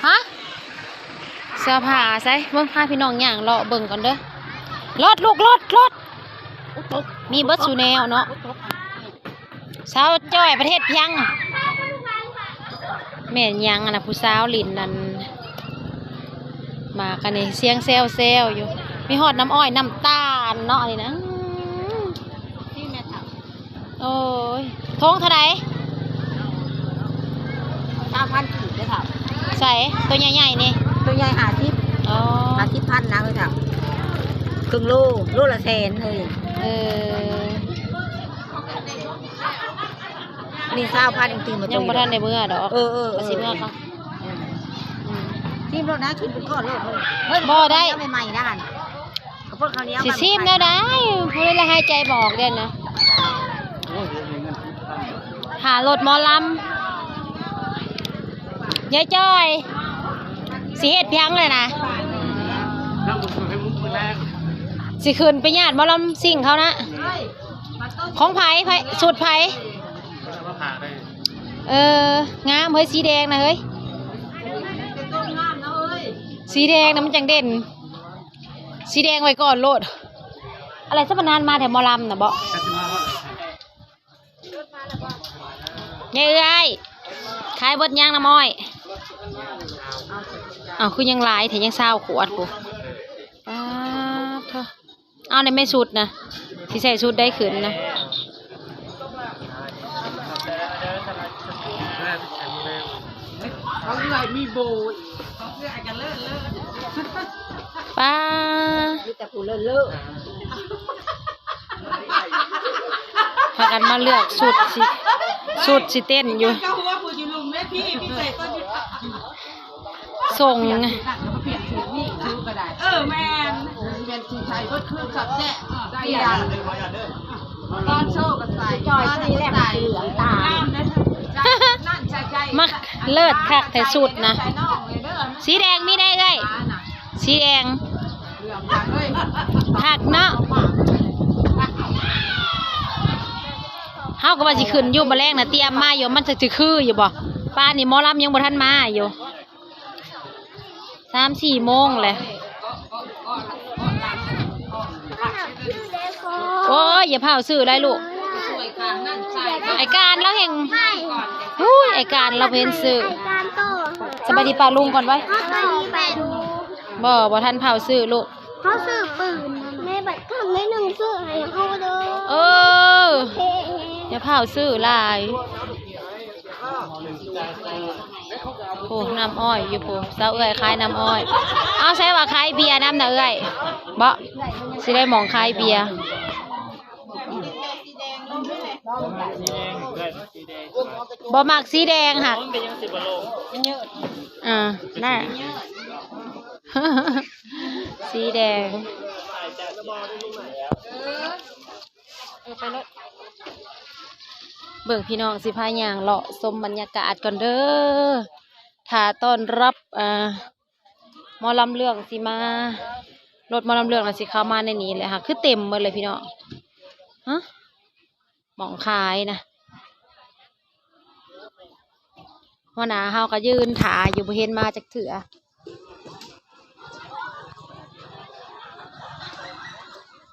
ຮະ ເສື້ອຜ້າໃສ ເບິ່ງ ພາພີ່ນ້ອງຍ່າງເລາະເບິ່ງກ່ອນເດີ. ລົດລູກ ລົດ ລົດ ມີເບິດສູ່ແນວເນາະ. ສາວຈ້ອຍປະເທດພຽງ ແມ່ນຫຍັງອັນນະ ຜູ້ສາວຫຼິ້ນນັ້ນ ໝາກອັນນີ້ສຽງແຊວໆຢູ່. ມີຮອດນ້ຳອ້ອຍນ້ຳຕານເນາະ ອັນນີ້ນະ. ໂອ້ຍ ຖົງເທົ່າໃດ? ຊາວພັນກີບເດີເຖົ້າ. ໃສ ໂຕໃຫຍ່ໆນີ້? ໂຕໃຫຍ່ຫ້າສິບ. ອໍ ຫ້າສິບພັນນະເອີຍເຖົ້າ ເຄິ່ງໂລ ໂລລະແສນເຮີ້ຍ. ເອີ ນີ້ຊາວພັນ ຕີມາ ຍັງບໍ່ທັນໄດ້ເມືອດອກ. ເອີໆໆ ວ່າຊິເມືອເຂົາ ອືມ ອືມ ຊີມໂລດນະ ກິນເປັນກ້ອນໂລດເຮີ້ຍ. ບໍ່ໄດ້ ໃໝ່ໆນະຫັ້ນ. ຊິຊີມແນວໃດ ຜູ້ໃດລະຫາຍໃຈບໍ່ອອກເດ້ນະ. ຖ້າລົດໝໍລຳ ຍາຍຈ້ອຍ ຊິເຮັດພຽງເລີຍນະ ຊິຂຶ້ນໄປຍາດໝໍລຳຊິງເຂົານະ. ຂອງໃຜ ໃຜ ຊຸດໃຜ? ເອີ ງາມເຮີ້ຍ ສີແດງນະເຮີ້ຍ ສີແດງນະມັນຈັ່ງເດັ່ນ. ສີແດງໄວ້ກ່ອນໂລດ. ອະໄລສະມານານມາແທ້ໝໍລຳນະເບາະ. ຍາຍເອື້ອຍ ຂາຍເບິດຍັງນ້ຳອ້ອຍ? ເອົ້າ ຄືຍັງຫຼາຍແທ້ ຍັງຊາວຂວດພຸ້ນ. ປາດໂທ້ ເອົາແດ່ແມ່ຊຸດນະ ຊິໃສ່ຊຸດໃດຂຶ້ນນະ? ຂອງເອື້ອຍມີໂບອີກ ຂອງເອື້ອຍກໍເລີດເລີດ. ປ້າ ມີແຕ່ຜູ້ເລີດເລີດ ພາກັນມາເລືອກຊຸດຊິ ຊຸດຊິເຕັ້ນຢູ່ ເຈົ້າຫົວຜູ້ຢູ່ລຸ່ມເວທີ ມີໃສ່ຕົວຢູ່ ສົ່ງ ປ່ຽນຊຸດນັ້ນກໍປ່ຽນຊຸດນີ້ ຊຸດກໍໄດ້. ເອີ ແມ່ນ ປ່ຽນຊຸດໃສ່ເບິດຄືກັບແຈະ ປ່ຽນ ຕອນໂຊກໍໃສ່ ຕອນນັ້ນກໍໃສ່ ງາມເດ້. ມັກເລີດຄັກແທ້ຊຸດນະ ສີແດງມີໄດ້ເອື້ອຍ ສີແດງ ຄັກເນາະ. ເຮົາກໍວ່າຊິຂຶ້ນຢູ່ ມື້ແລງນະ ຕຽມມາຢູ່ ມັນຈະ ຈະຄືຢູ່ບໍ່? ປານນີ້ໝໍລຳຍັງບໍ່ທັນມາຢູ່ ສາມສີ່ໂມງແຫຼະ. ໂອ້ຍ ຢ່າຟ້າວຊື້ໄດ໋ລູກ ອ້າຍການລາວແຮ່ງ ອຸ້ຍ ອ້າຍການລາວບໍ່ເຫັນຊື້. ສະບາຍດີປ້າລຸງກ່ອນໄວ້. ບໍ່ ບໍ່ທັນຟ້າວຊື້ລູກ. ເຮົາຊື້ປືນ ແມ່ບັດຄຳໄດ້ໜຶ່ງຊື້ໃຫ້ເຮົາເດີ. ເອີ ເພ ຢ່າຟ້າວຊື້ຫຼາຍ. ໂອ້ ນ້ຳອ້ອຍຢູ່ພຸ້ນ ສາວເອື້ອຍຂາຍນ້ຳອ້ອຍ. ເອົາ ໃສ່ວ່າຂາຍເບຍນຳນະເອື້ອຍ ເບາະ ຊິໄດ້ໝ່ອງຂາຍເບຍ. ບໍ່ມັກສີແດງຫັ້ນ ອ່າ ນັ້ນ ສີແດງ. ເອີ ໄປໂລດ. ເບິ່ງພີ່ນ້ອງ ຊິພາຍ່າງເລາະຊົມບັນຍາກາດກ່ອນເດີ ຖ້າຕ້ອນຮັບ ອ່າ ໝໍລຳເລື່ອງຊິມາ ລົດໝໍລຳເລື່ອງນະຊິເຂົ້າມາໃນນີ້ແຫຼະ ຫາກຄືເຕັມໝົດເລີຍພີ່ນ້ອງ. ຮະ ໝ່ອງຂາຍນະ ຫົວໜ້າເຮົາກໍຢືນຖ້າຢູ່ ບໍ່ເຫັນມາຈັກເທື່ອ.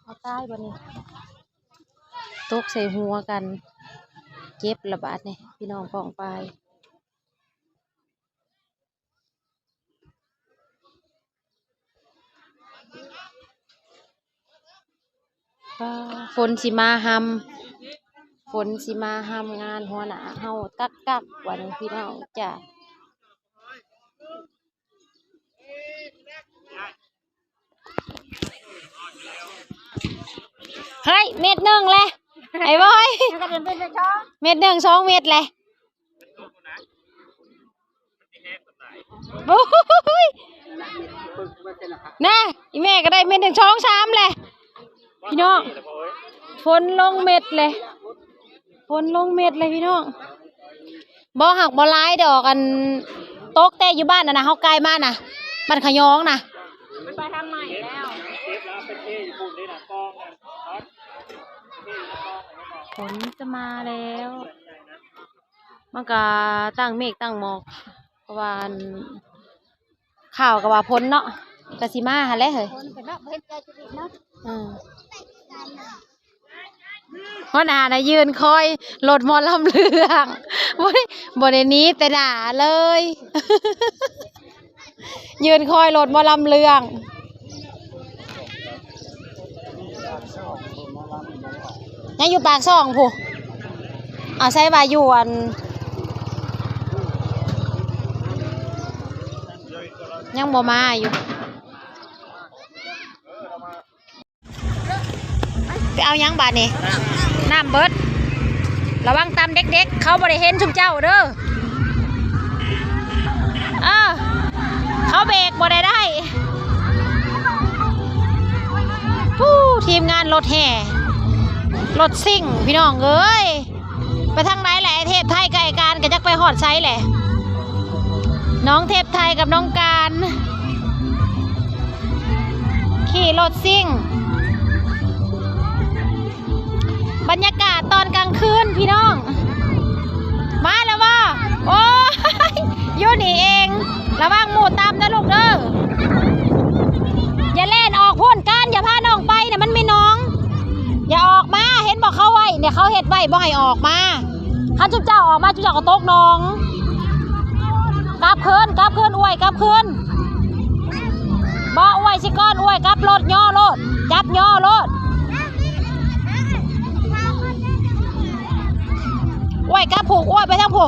ເອົາຕາຍບັດນີ້ ຕົກໃສ່ຫົວກັນ ເຈັບລະບາດນີ້ ພີ່ນ້ອງປ້ອງປາຍ. ຟ້າ ຝົນຊິມາຮຳ ຝົນຊິມາຮຳງານຫົວໜ້າເຮົາກັກໆ ບັດນີ້ພີ່ນ້ອງຈ້າ. ເຮີ້ຍ ເມັດໜຶ່ງແຫຼະ ໄອ້ບອຍ ເມັດໜຶ່ງ ສອງເມັດແຫຼະ. ໂອ້ຍ ນະ ອີແມ່ກໍໄດ້ເມັດໜຶ່ງ ສອງ ສາມແຫຼະ ພີ່ນ້ອງ. ຝົນລົງເມັດເລີຍ ຝົນລົງເມັດເລີຍພີ່ນ້ອງ. ບໍ່ ຫາກບໍ່ຫຼາຍດອກ ອັນ ຕົກແຕ່ຢູ່ບ້ານຫັ້ນນະ ເຮົາກາຍມານະ ບ້ານຂະຍອງນະ ມັນໄປທາງໃໝ່ແລ້ວ. ຝົນຈະມາແລ້ວ ມັນກະຕັ້ງເມກຕັ້ງໝອກ ວ່າອັນ ຂ່າວກໍວ່າຝົນເນາະ ກໍຊິມາຫັ້ນແຫຼະເຮີ້ຍ ຝົນກໍເນາະ ບໍ່ເຫັນໃຈຈະດີເນາະ ອືມ ຫົວໜ້ານະຢືນຄອຍລົດໝໍລຳເລື່ອງ ບໍ່ໄດ້ ບໍ່ໄດ້ໜີແຕ່ໜ້າເລີຍ ຢືນຄອຍລົດໝໍລຳເລື່ອງ ຍັງຢູ່ປາກຊ່ອງພຸ້ນ ອາໄສວ່າຢູ່ອັນ ຍັງບໍ່ມາຢູ່. ໄປເອົາຫຍັງບາດນີ້? ນ້ຳເບິດ. ລະວັງຕຳເດັກໆ ເຂົາບໍ່ໄດ້ເຫັນຊຸມເຈົ້າເດີ. ເອີ ເຂົາເບກບໍ່ໄດ້ໄດ້. ຜູ້ ທີມງານລົດແຫ່ ລົດຊິງ ພີ່ນ້ອງເອີຍ. ໄປທາງໃດແຫຼະ ໄອ້ເທບໄທກັບໄອ້ການ ກໍຈັກໄປຮອດໃສແຫຼະ. ນ້ອງເທບໄທກັບນ້ອງການ ຂີ່ລົດຊິງ. ບັນຍາກາດຕອນກາງຄືນພີ່ນ້ອງ ມາແລ້ວບໍ່? ໂອ້ຍ ຢູ່ນີ້ເອງ. ລະວັງໝູ່ຕຳເດີລູກເດີ. ຢ່າແລ່ນອອກພຸ້ນ ການ ຢ່າພານ້ອງໄປນະ ມັນມີໜອງ. ຢ່າອອກມາ ເຫັນບໍ່ ເຂົາໄວ້ເນຍ ເຂົາເຮັດໄວ້ບໍ່ໃຫ້ອອກມາ. ຄັນຊຸມເຈົ້າອອກມາ ຊຸມເຈົ້າກໍຕົກໜອງ. ກັບຄືນ ກັບຄືນ ອວຍກັບຄືນ. ບໍ່ ອວຍຊິກ່ອນ ອວຍກັບລົດ ຍໍໂລດ ຈັບຍໍໂລດ. ອວຍກັບຜູ້ ອວຍໄປທາງຜູ້.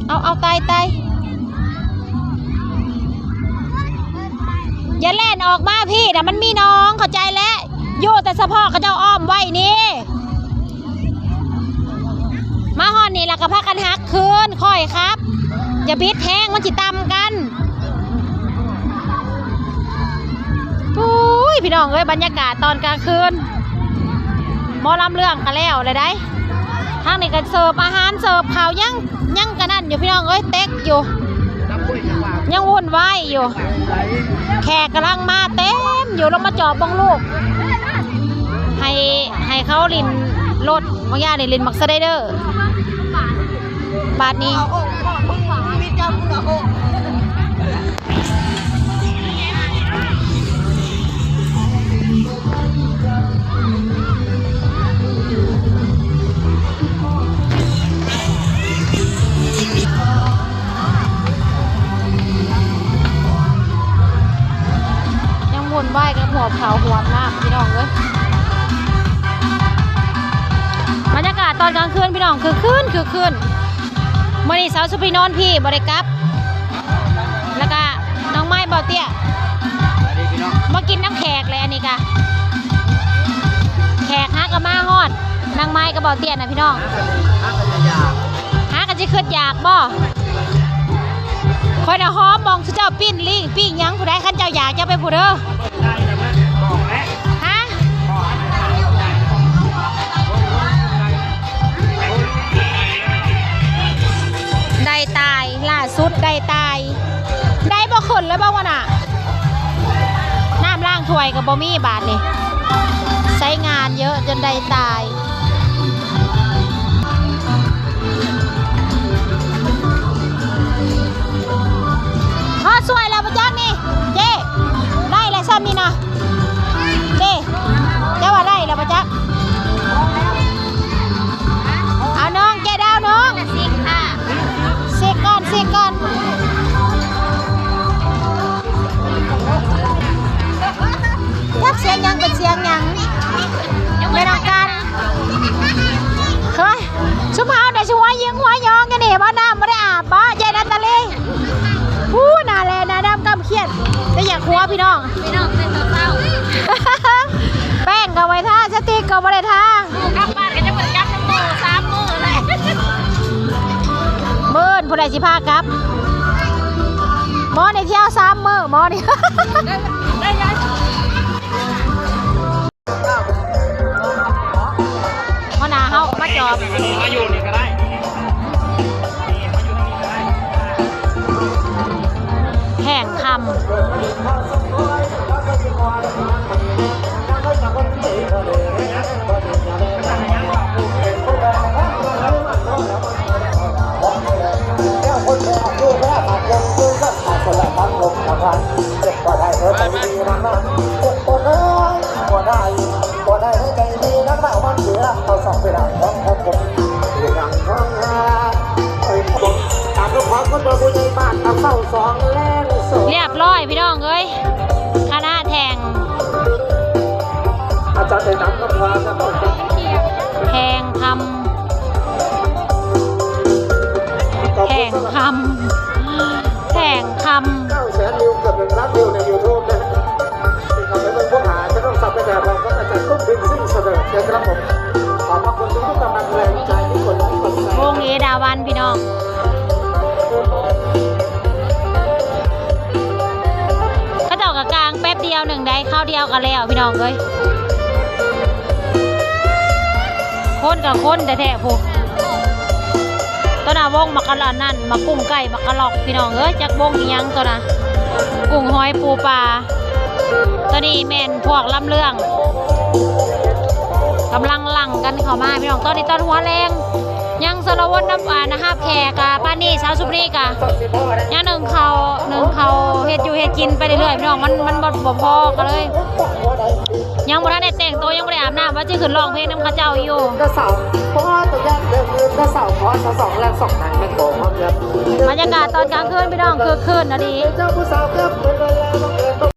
ເອົາ ເອົາ ຕາຍ ຕາຍ. ຢ່າແລ່ນອອກມາພີ້ນະ ມັນມີໜອງ ເຂົ້າໃຈແລ້ວ. ຢູ່ແຕ່ສະເພາະເຂົາເຈົ້າອ້ອມໄວ້ນີ້. ມາຮອດນີ້ລະກໍພາກັນຫັກຄືນ ຄ່ອຍຂັບ ຢ່າບິດແຮງ ມັນຊິຕຳກັນ. ໂອ້ຍ ພີ່ນ້ອງເອີຍ ບັນຍາກາດຕອນກາງຄືນ ໝໍລຳເລື່ອງກໍແລ້ວແລ້ວໃດ໋. ທາງນີ້ກໍເສີບອາຫານ ເສີບເຂົ້າ ຍັງ ຍັງກະນັ້ນຢູ່ພີ່ນ້ອງເອີຍ ເຕັກຢູ່ ຍັງວຸ່ນວາຍຢູ່. ແຂກກຳລັງມາເຕັມຢູ່ ລົງມາຈອບເບິ່ງລູກ ໃຫ້ ໃຫ້ເຂົາຫຼິ້ນລົດ ບາງຢ່າງນີ້ຫຼິ້ນບັກສະໄລເດີ. ບາດນີ້ ຍັງວຸ່ນວາຍກັບຫົວເຜົາຫົວອຳນາດ ພີ່ນ້ອງເອີຍ. ບັນຍາກາດຕອນກາງຄືນ ພີ່ນ້ອງ ຄຶກຄື້ນ ຄຶກຄື້ນ. ມື້ນີ້ສາວສຸພີນນອນພີ້ ບໍ່ໄດ້ກັບ ແລ້ວກະນ້ອງໄມ້ ເບົາເຕ້ຍ ສະບາຍດີພີ່ນ້ອງ ມາກິນນຳແຂກແຫຼະ. ອັນນີ້ກະແຂກຫາກະມາຮອດ ນາງໄມ້ກັບເບົາເຕ້ຍນະພີ່ນ້ອງ. ຫາກະຊິຢາກ ຫາກະຊິຄຶດຢາກບໍ່? ຂ້ອຍນະຫອມໝ່ອງຊຸມເຈົ້າປີ້ງລີ້ ປີ້ງຫຍັງ ຜູ້ໃດຄັນເຈົ້າຢາກເຈົ້າໄປຜູ້ເດີ. ຮະ? ໄດ້ຕາຍ ລ່າສຸດໄດ້ຕາຍ. ໄດ້ບໍ່ຂຶ້ນແລ້ວບໍ່ວະນະ? ນ້ຳລ້າງຖ້ວຍກໍບໍ່ມີບາດນີ້ ໃຊ້ງານເຍອະຈົນໄດ້ຕາຍ. ຮອດສວຍແລ້ວບໍ່ຈັກນີ້ ເຈ້ ໄດ້ແລ້ວຊ້ຳນີ້ນະ ເຈ້ ເຈົ້າວ່າໄດ້ແລ້ວບໍ່ຈັກ. ເອົານ້ອງ ເຈ້ດາວນ້ອງ ຊິກກ່ອນ ຊິກກ່ອນ. ຈັກສຽງຫຍັງເປັນສຽງຫຍັງ ແມ່ນອາການ. ເຮີ້ຍ ຊຸມເຮົາໄດ້ຊິຫົວຍິງຫົວຍອງຢູ່ນີ້ບໍ່? ນ້ຳບໍ່ໄດ້ອາບບໍ່ ເຈ້ນາຕາລີ? ຜູ້ໜ້າແລໜ້າດຳກ້ຳຂຽດ ແຕ່ຢາກຫົວພີ່ນ້ອງ ພີ່ນ້ອງ ແຕ່ເຊົ້າໆ. ແປ້ງກໍບໍ່ໄດ້ທາ ສະຕິກກໍບໍ່ໄດ້ທາ. ໝູ່ກັບບ້ານກໍຍັງບໍ່ໄດ້ກັບນຳໝູ່ສາມມື້ແຫຼະ. ມື້ອື່ນຜູ້ໃດຊິພາກັບ? ໝໍນີ້ທ່ຽວສາມມື້ ໝໍນີ້ ໄດ້ ໄດ້ ໄດ້. ຫົວໜ້າເຮົາກໍມາຈອບ ມາຢູ່ນີ້ກໍໄດ້ ມາຢູ່ທາງນີ້ກໍໄດ້ ແຂວງຄຳ. ແລ້ວຄົນເຄີ ຮຽບຮ້ອຍພີ່ນ້ອງເອີຍ ຄະນະແທ່ງ ອາຈານໄດ້ນຳນຳພານະ ແທ່ງຄຳ ແທ່ງຄຳ ແທ່ງຄຳ ເກົ້າແສນວິວ ເກືອບໜຶ່ງລ້ານວິວໃນຢູທູບນະ ເຂົ້າໄປເບິ່ງພວກຫາຈະຕ້ອງສັບໄປແບບຂອງອາຈານຕຸ້ມ ເພັງຊິງ ສະເດີດ ເຊີນຄັບຜົມ. ຂອບພະຄຸນທຸກໆກຳລັງແຮງໃຈທີ່ກົດໄລກົດແຊ ວົງເອດາວັນພີ່ນ້ອງ ເຂົາເຈົ້າກໍກາງແປັບດຽວໜຶ່ງໄດ໋ ຄາວດຽວກໍແລ້ວພີ່ນ້ອງເອີຍ ຄົນກໍຄົນແທ້ໆພຸ້ນ ຕົວໜ້າວົງໝາກກະລອກນັ້ນ ໝາກກຸ້ງໄກ່ ໝາກກະລອກພີ່ນ້ອງເອີຍ ຈັກວົງອີ່ຫຍັງຕົວນະ ກຸ້ງຫອຍປູປາ ຕົວນີ້ແມ່ນພວກລຳເລື່ອງ ກຳລັງຫຼັ່ງກັນເຂົ້າມາພີ່ນ້ອງ ຕອນນີ້ຕອນຫົວແລງ ຍັງຊົນລະວົນນຳ ອ່າ ນະຮັບແຂກ ກະປານນີ້ ສາວສຸບນີ້ກະຍັງໜຶ້ງເຂົ້າ ໜຶ້ງເຂົ້າ ເຮັດຢູ່ເຮັດກິນໄປເລື້ອຍໆ ພີ່ນ້ອງ ມັນ ມັນບໍ່ ບໍ່ພໍ ກໍເລີຍ ຍັງບໍ່ທັນໄດ້ແຕ່ງໂຕ ຍັງບໍ່ໄດ້ອາບນ້ຳ ວ່າຊິຂຶ້ນຮ້ອງເພງນຳເຂົາເຈົ້າຢູ່. ບັນຍາກາດຕອນກາງຄືນ ພີ່ນ້ອງ ຄຶກຄື້ນອີ່ຫຼີ.